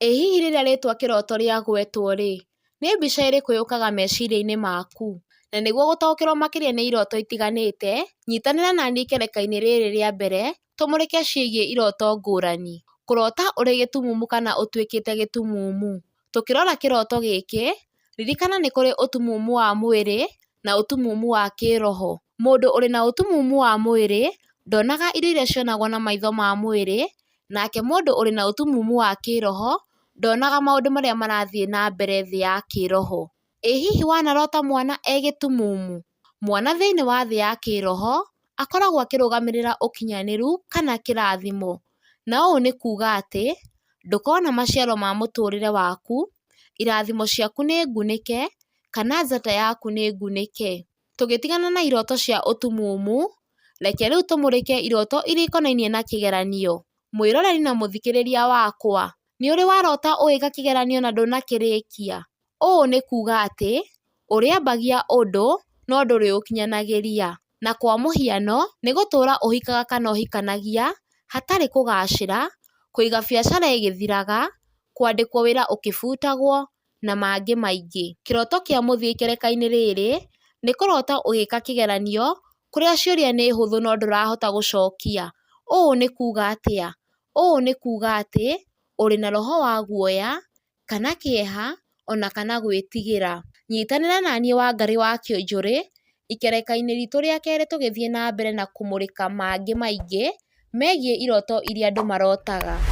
Ĩ hihi rĩrĩa rĩtwa kĩroto rĩagwetwo-rĩ, nĩ mbica ĩrĩkũ yũkaga meciria-inĩ maku? Na nĩguo gũtaũkĩrwo makĩria nĩ iroto itiganĩte, nyitanĩra naniĩ ikereka-inĩ rĩrĩ rĩa mbere tũmũrĩke ciĩgiĩ iroto ngũrani. Kũrota ũrĩ gĩtumumu kana ũtuĩkĩte gĩtumumu. Tũkĩrora kĩroto gĩkĩ, ririkana nĩ kũrĩ ũtumumu wa mwĩrĩ na ũtumumu wa kĩroho. Mũndũ ũrĩ na ũtumumu wa mwĩrĩ ndonaga indo iria cionagwo na maitho ma mwĩrĩ, nake mũndũ ũrĩ na ũtumumu wa kĩroho ndonaga maũndũ marĩa marathiĩ na mbere thĩ ya kĩroho. Ĩ hihi wanarota mwana e gĩtumumu? Mwana thĩinĩ wa thĩ ya kĩroho akoragwo akĩrũgamĩrĩra ũkinyanĩru kana kĩrathimo, na ũũ nĩ kuga atĩ ndũkona maciaro ma mũtũrĩre waku, irathimo ciaku nĩ ngunĩke kana njata yaku nĩ ngunĩke. Tũgĩtigana na iroto cia ũtumumu, reke rĩu tũmũrĩke iroto iria ikonainie na kĩgeranio. Mwĩroreri na mũthikĩrĩria wakwa, nĩ ũrĩ warota ũgĩka kĩgeranio na ndũnakĩrĩkia? Ũũ nĩ kuga atĩ ũrĩambagia ũndũ no ndũrĩũkinyanagĩria. Na kwa mũhiano nĩ gũtũra ũhikaga kana ũhikanagia hatarĩ kũgacĩra, kũiga biacara ĩgĩthiraga, kwandĩkwo wĩra ũkĩbutagwo na mangĩ maingĩ. Kĩroto kĩa mũthia ikereka-inĩ rĩrĩ nĩ kũrota ũgĩka kĩgeranio kũrĩa ciũria nĩ hũthũ no ndũrahota gũcokia. Ũũ nĩ kuga atĩa? Ũũ nĩ kuga atĩ ũrĩ na roho wa guoya kana kĩeha ona kana gwĩtigĩra. Nyitanĩra naniĩ Wangarĩ wa Kĩũnjũrĩ ikereka-inĩ ritũ rĩa kerĩ tũgĩthiĩ na mbere na kũmũrĩka mangĩ maingĩ megiĩ iroto iria andũ marotaga.